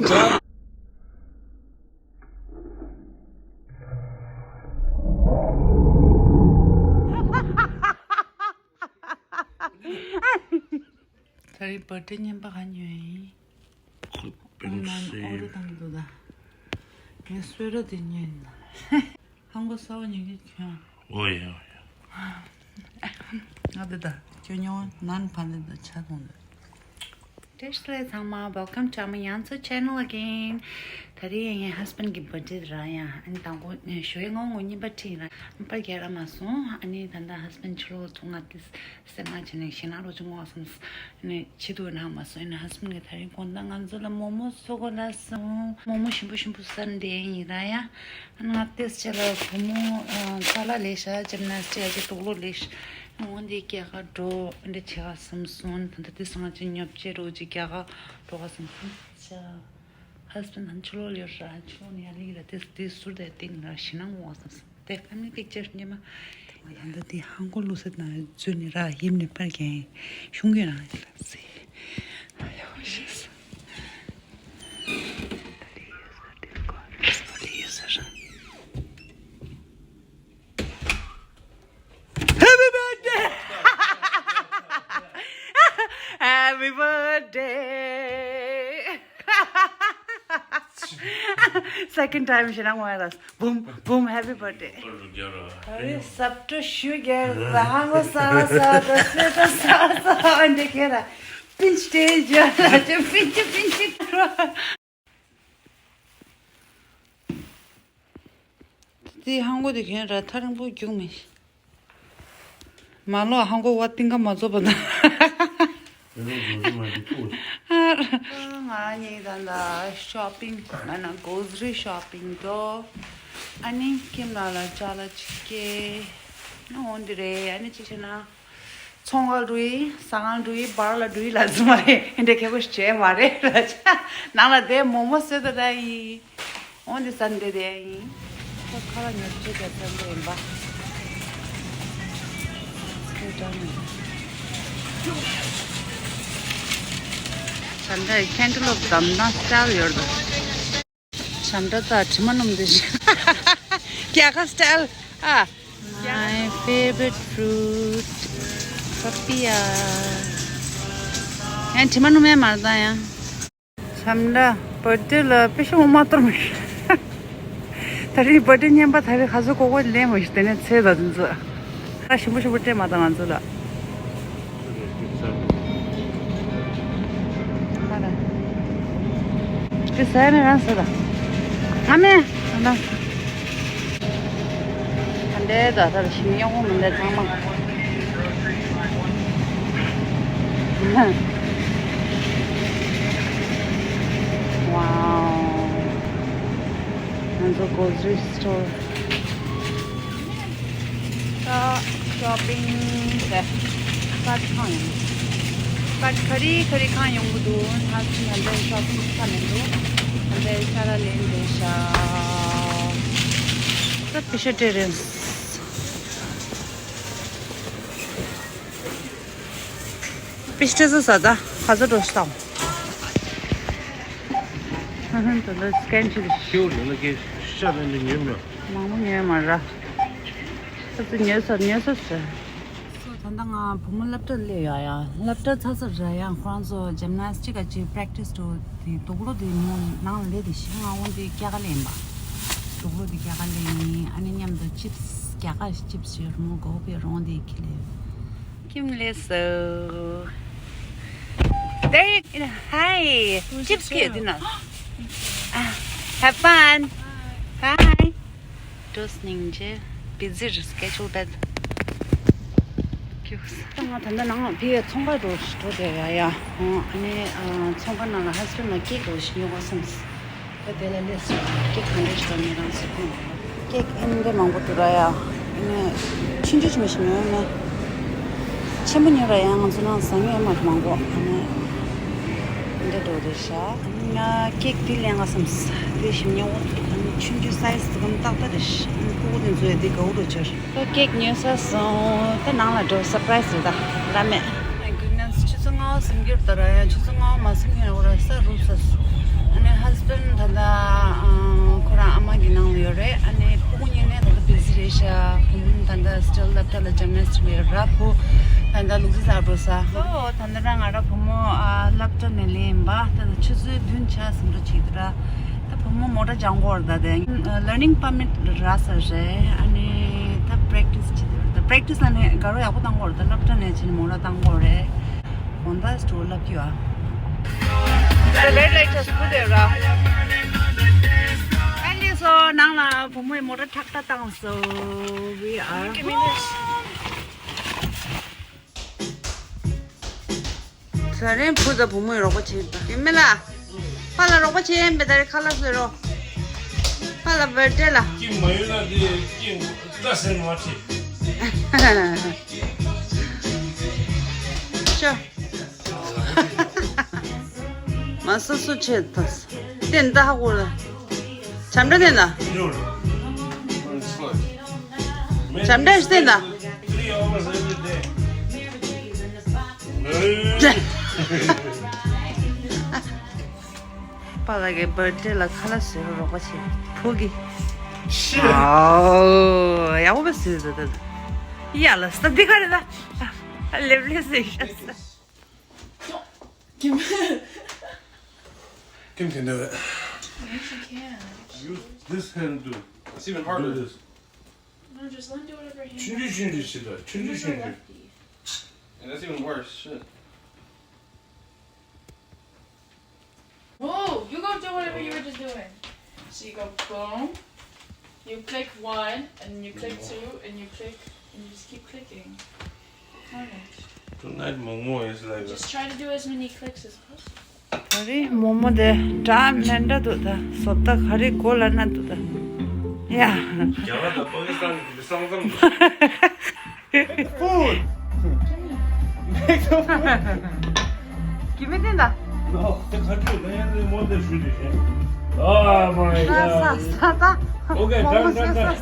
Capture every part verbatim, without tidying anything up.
ད་རེས་བར་ཐི་ཌེ་བརྙན་པ་ག་ཉོས་ཡིན། ཁོ་པེན་སི། ཨོ་རེ་དང་འདུག་ད། ངས་གསོལ་ར་དེ་ཉོས་ཡིན། ཧང་གོ་གསར་པ་ཉོས་ཀྱི་ཁྱོད། ཨོ་ཡ་ཨོ་ཡ། ང་འདི་ད་ཁྱོད་ཉོ་ནན་ཕ་འདི་ད་ཆ་གང་འདུག་བཀྲ་ཤིས་བདེ་ལེགས་ཚང་མ། Welcome to ཨ་མ་ཡང་ཚོ་channel again། ད་རེས་ངའི་husband གི་བར་ཐི་ཌེ་ར་ཡ། ཨ་ནི་དང་པོ་ཞོའི་ངོ་ངོ་གཉིས་པ་ཁྲིད་ར་པར་རྒྱག་ར་མ་སོང་། ཨ་ནི་ད་ལྟ་husband ཕྱི་ལོགས་ཚུར་ང་ཏིས་སེམས་མ་བྱས་ནས་ཞེད་སྣང་རོགས་ཅིག་ངོ་བསམ་ནས་བྱེད་དུ་གནང་མ་སོང་། ཨ་ནི་husband གི་ད་རེས་དགོང་དག་ང་ཚོ་ལ་མོག་མོག་བཟོ་དགོས་ལབ་སོང་། མོག་མོག་ཞིམ་པོ་ཞིམ་པོ་ཟ་འདོད་ཡིན་ར་ཡ། ང་ཏིས་ཆེ་ལ་བུ་མོ་ཙ་ལ་ལས་ཤ་ཇིམ་ནེ་སི་ཊིག་ཨ་ཅེ་དུག་ལོག་ལས་ཤ། འོན་ཏེ་རྒྱ་གར་འགྲོ་འདི་བྱེད་ག་བསམ་སོང་། ད་ལྟ་དེ་སང་ཅི་ཉོབ་ཅེ་རོ་ཅི་རྒྱ་གར་འགྲོ་ག་བསམ་སོང་། ཅ་husband ཕྱི་ལོགས་ལས་ར་ཕྱི་ལོགས་ནས་ཡར་ལི་ལ་དེ་དེ་ཟུར་དེ་སྟེང་ལ་ཞེད་སྣང་ངོ་བསམ་སོང་། དེ་ཨ་ནི་པིག་ཅར་ཉེ་མ། ད་ལྟ་དེ་ཧང་གོ་ལུག་སེ་ན་འཛུལ་ནས་ར་ཡིབ་ནས་པར་རྒྱག་ཤུང་གི་རང་ལ་སེ། ཨ་ཡོ་ཤེས། Happy birthday! Happy birthday! Second time ཞེད་སྣང་ངོ་ཡ་ར། Boom, boom, happy birthday. ཨ་རེ་སབ་ཏུ་ཤུ་གེ་ཟ་ཧང་གོ་ས་ས་ད་སེ་ད་ས་ས་ཨ་འདི་གེ་ར། པིན་ཆི་ཏེ་ཇ་ལ་ཅི་པིན་ཆི་པིན་ཆི། དེ་ཧང་གོ་དེ་གན་ར་ཐག་རིང་པོ་རྒྱུག་མེད། མ་ལོ་ཧང་གོ་བ་ཏིང་ཀ་མ་རྫོགས་པ་དང་། ང་གཉིས་ད་ལྟ་ཤོ་པིང་ང་ན་གོ་སི་རི་ཤོ་པིང་འགྲོ། ཨ་ནི་ཁྱིམ་ལ་ལ་ཅ་ལ་ཅིག་སྐྱེ། ན་འོན་དེ་རེད། ཨ་ནི་ཅི་བྱེད་ན། ཚོང་ཁང་འགྲོ་ཡི། ཟ་ཁང་འགྲོ་ཡི། བར་ལ་འགྲོ་ཡི་ལ་ཙི་མ་རེད། འདྲ་ཁེ་པོ་བྱས་མ་རེད་ལ་ཆ། ནང་ལ་བསྡད་མོག་མོག་བཟོས་ད་ད་ཡི། འོན་ཏེ་ཟ་འདི་བསྡད་ཡིན། ཁོ་ཁ་ལ་ཉོ་ཆེ་ག་ཚ་འདི་ཡིན་པ། ཁོས་ཀྲང་ནས། ད་འདི་ཁེན་ཊི་ལོབ་བསྡམས་ན་སི་ཊལ་ཡོད་དོ། བྱམས་སྒྲ་དང་དྲི་མ་སྣོམ་དེ་ཞིག་རྒྱ་གར་སི་ཊལ། ཨ། My favorite fruit, papaya. ཡང་དྲི་མ་སྣོམ་ཡ་མར་ད་ཡང་། བྱམས་སྒྲ་བར་ཐི་ཌེ་ལ་པེ་ཤ་འོ་མ་གཏོར་མ་ཤི། ད་རེས་བར་ཐི་ཌེ་བརྙན་པ་ད་རེས་ག་ཚོད་གོ་གོ་ལེན་མ་ཤི། དེ་ནས་ཚེ་ད་དུང་ཚོད། ད་ཞིམ་པོ་ཞིམ་པོ་སྤྲད་མ་ད་ང་ཚོ་ལ། དེ་ཟ་ཡ་མེད་རང་ཟ་ད། ང་མེད་ང་ད། ད་འདྲའི་ད་ལྟར་ཞིམ་ཉོག་མོ་མི་འདྲ་ཚང་མ། Wow. ང་ཚོ་གོ་སི་རི་སི་ཊོར། ད་ཤོ་པིང་དེ་ཀར་ཁང་ཡོང་། ཀར་ག་རེ་ག་རེ་ཁང་ཡོང་གི་འདུག་ད་ང་ཚོ་ཤོ་པིང་ཁ་མི་འདུག་ང་ཚོ་ཤ་ར་ལེན་བསྡད་ཤག་ད་པེ་ཤ་སྤྲད་རན། པེ་ཤ་སྤྲད་ས་ཟ་ད་ག་ཚོད་འགྲོ་ཤི་ད། ཧ་ཧ་ད་ལ་སི་ཀེན་བྱེད་དུ། ཤེའུ་ནི་ལ་ཀེ་ཤ་ལེན་དུ་ཉོས་མ། མང་པོ་ཉོས་མ་ར། ཁ་ཚོད་ཉོས་ས་ཉོས་ས་ཟེར། སོ་ད་ལྟ་ང་བུ་མོ་སློབ་གྲྭ་སླེབས་ཡོད་ཡ། སློབ་གྲྭ་ཚར་ཚར་ར་ཡ། ཁོ་རང་ཚོ་ཇིམ་ནེ་སི་ཊིག་ག་ཅིག་པྲེག་ཊི་སི་འགྲོ་དེ་དུག་ལོག་དེ་མོ་ནང་ལ་སླེབས་དེ་ཤི། ང་འོང་དེ་རྒྱ་གར་སླེབས་ཡིན་པ། དུག་ལོག་དེ་རྒྱ་གར་སླེབས་ཡིན། ཨ་ནི་མཉམ་དུ་ཅིབ་སི་རྒྱ་གར་ཅིབ་སི་ཡོད་མོ་གོ་བའི་རོང་དེ་ཁྱི་ལེབ། ཁྱིམ་ལས་སོ། There you go. Hi. Chips ཁྱེར་འདི་ན། Ah, have fun. Bye. འགྲོ་སྙིང་རྗེ། Busy schedule bad. ང་ད་ལྟ་ནང་ལ་ཕི་ཡ་ཚོང་ཁང་འགྲོ་འགྲོ་བསྡད་ཡ་ཡ། ཨ་ནི་ཚོང་ཁང་ནང་ལ་husband ལ་ཀེག་འགྲོ་ཞིག་ཉོ་དགོས་བསམ། ད་དེ་ལ་སླེབས་སོང་། ཀེག་གང་འདྲ་ཞིག་ཉོ་རང་ཚོ་ཕན། ཀེག་ཨིན་འདྲ་མང་པོ་འདུག་ར་ཡ། ཨིན་ཆུང་ཆུང་ཞིག་མ་ཞིག་ཉོ་ཡ་མེད། ཆེན་པོ་ཉོ་ར་ཡ། ང་ཚོ་ནང་ཟ་ཉོ་ཡ་མ་མང་པོ། ཨ་ནི་འདྲ་འགྲོ་རེད་ཤག་ང་ཀེག་དེ་ལེན་ག་བསམ། དེ་ཞིག་ཉོ། ཨ་ནི་ཆུང་ཆུང་སའི་ཛི་དེ་གམ་ཏག་ཏག་རེད་ཤག་ཕྲུ་གུ་དེ་ཚོ་ཡ་དེ་དགའ་བོ་འགྲོ་ཆེར། ད་ཀེག་ཉོས་ས་སོང་། ད་ནང་ལ་འགྲོ། སར་པ་རའི་སི་རེད་ད། ར་མེད། My goodness. ཆུ་ཚོད་ལྔ་པ་ཟིན་གྱི་རེད་ད་ར་ཡ། ཆུ་ཚོད་ལྔ་པ་མ་ཟིན་གྱི་ཡོད་ར། ས་རུབ་ས་སོང་། ཨ་ནི་husband ད་ལྟ་སི་ཊིལ་སློབ་གྲྭ་ལ་འཇམ་ནས་བྱེད་པའི་ར་བུ། ད་ལྟ་ལུག་རྫི་ཟ་འགྲོ་ས། ཨོ་ད་ལྟ་རང་ང་ར་བུ་མོ་ཨ་སློབ་གྲྭ་ནས་ལེན་པ། ད་ལྟ་ཆུ་ཚོད་བདུན་ཆ་ཟིན་འགྲོ་བྱེད་དུ་ར། ད་བུ་མོ་མོ་ཊ་སྦྱང་དགོས་རེད། ད་དེ་ལར་ནིང་པར་མིཊ་རག་ས་རེད། ཨ་ནི་ད་པེ་རེག་ཊི་སི་བྱེད་དུ་ར། ད་པེ་རེག་ཊི་སི་ཨ་ནི་དགའ་རོགས་ཡག་པོ་བཏང་དགོས་རེད། ད་སློབ་གྲྭ་ནས་བྱས་ནས་མོ་ཊ་བཏང་དགོས་རེད། དགོང་དག་སི་ཊིལ་སློབ་རྒྱུ་ཨ། ད་རེཌ་ལའིཊ་ཆགས་སུ་དེ་ར། ཨ་ནི་སོ་ནང་ལ་བུ་མོའི་མོ་ཊ་ཁྲག་ཁྲག་བཏང་སོ། We are home. ད་རིང་བུ་དང་བུ་མོས་རོགས་པ་བྱེད་པ་ཡིན་མིན་ལ། ཕ་ལ་རོགས་པ་བྱེད་ཡིན་པས། ད་རིང་ཁ་ལག་བཟོས་རོགས། ཕ་ལ་བར་ཌེ་ལ། ཀྱེ་མ་ཡོད་ན་དེ་ཀྱེ་ལྟ་སེམས་མ་ཁྲིད། ཤོ། མ་སོ་སོ་ཆེད་དུ་བསྟན་ད་ཧ་གོ་ལ། བྱམས་སྒྲ་བསྟན་ད། བྱམས་སྒྲ་བསྟན་ད། པཱ་ལགས་ཀྱི་བར་ཌེ་ལ་ཁ་ལག་བཟོས་རོགས་པ་བྱེད། བུ་གིས། ཨོ། ཡག་པོ་བཟོས་འདུག་ད། ཡ་ལ་ས་འདི་ག་རེ་ལ། ལེབ་ལེབ་བཟོས་ཤག་ས། Kim can do it. Yes, you can. Use this hand to It's even harder. Do this. No, just let him do whatever he wants. ཆུང་ཆུང་ཆུང་ཆུང་བྱེད་དང་། ཆུང་ཆུང་ཆུང་ཆུང་། He's a lefty. And that's even worse. Shit. Whoa, you go do whatever you were just doing. So you go boom, you click one, and you click two, and you click, and you just keep clicking. Tonight, Momo is like. Just try to do as many clicks as possible. ག་རེ་མོ་མོ་དེ་འདྲ་མི་འདྲ་འདུག་ད། བཟོ་ལྟ་ག་རེ་གོ་ལ་ན་འདུག་ད། ཡ། རྒྱ་གར་དང་པ་ཀི་སི་ཐན་གྱི་ས་མཚམས། Food. Make some food. Give me dinner. No, the country, the end of the month, should be. Oh my god. Okay, done, done, done.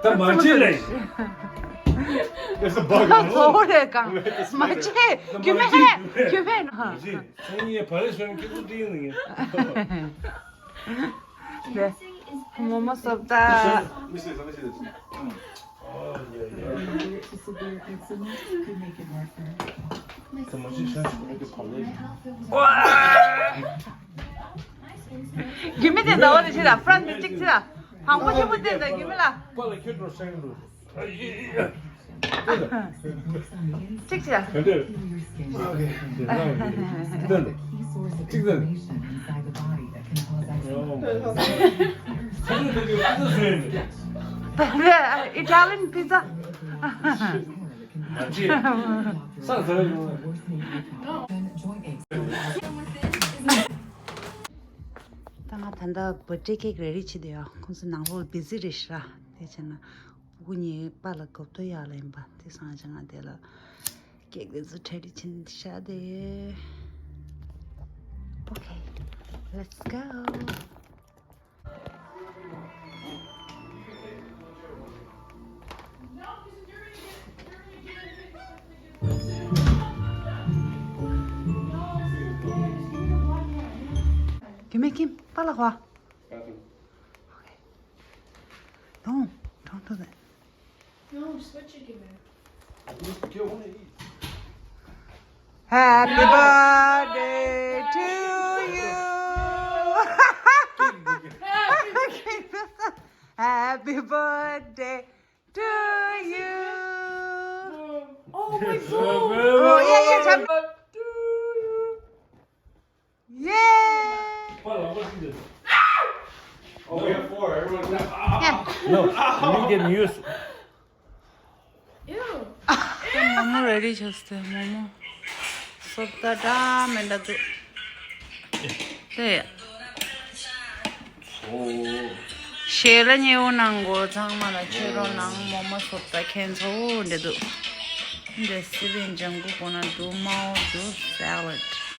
ད་མ་བྱེད་ལེ། It's a bug. ཚོ་བོ་རེད་གང་། མ་བྱེད། རྒྱུ་མེད། རྒྱུ་མེད་ན། མ་བྱེད། སང་ཉིན་བ་རེ་སོན་ཁྱེད་ཚོ་དེ་ཡིན་ནི། ལེ། མོ་མོ་བཟོ་ལྟ། Let me see this. Let me see this. Oh, yeah, yeah. Moderate to severe eczema could make it hard for her. ད་མ་བྱེད་ཤ་ཆུ་ཨེ་དེ་བ་ལེ། རྒྱུ་མེད་དེ་ཟླ་བ་དེ་ཆེ་ལ། ཕ་རན་དེ་གཅིག་ཆེ་ལ། དང་པོ་ཆེན་པོ་བསྟན་ད་རྒྱུ་མེད་ལ། པཱ་ལགས་ཁྱོད་འགྲོ་སེང་འགྲོ། གཅིག་ཆེ་ལ། གཅིག་ཆེ་ལ། Italian pizza. ད་ང་ད་ལྟ་བར་ཌེ་ཀེག་རེ་རེ་བྱེད་དུ་ཡོད། ཁོང་ཚོ་ནང་ལོགས་བི་ཟི་རེད་ཤག་དེ་བྱས་ན་སྤུ་གུ་གཉིས་པཱ་ལགས་གོ་ཐོས་ཡག་ལ་ཡིན་པ་དེ་སང་ཅང་ང་དེ་ལ་ཀེག་དེ་ཚོ་གྲ་སྒྲིག་བྱེད་ཤག་དེ། Okay, let's go. Give me Kim, པཱ་ལགས་ཧོ། Okay. Don't, don't do that. No, switch it, give it. Happy birthday to you. Happy birthday to you. Oh my god. Oh, yeah, yeah, jump. Yay! Oh, we have four. Everyone clap. Ah! No, you can use. Ew. མོ་མོ་རེ་ཌི་ཆགས་ཏེ་མོ་མོ་བཟོ་ལྟ་འདྲ་མི་འདྲ་འདུག་དེ། ཞལ་ལ་ཉེ་བོ་གནང་གོ་ཚང་མ་ལ་ཕྱི་རོལ་ནང་མོ་མོ་བཟོ་ལྟ་མཁན་ཚོ་འདྲ་འདུག་འདི་སི་པན་ལྗང་གུ་གོ་ན་འདུག་མའོ་འདུག salad.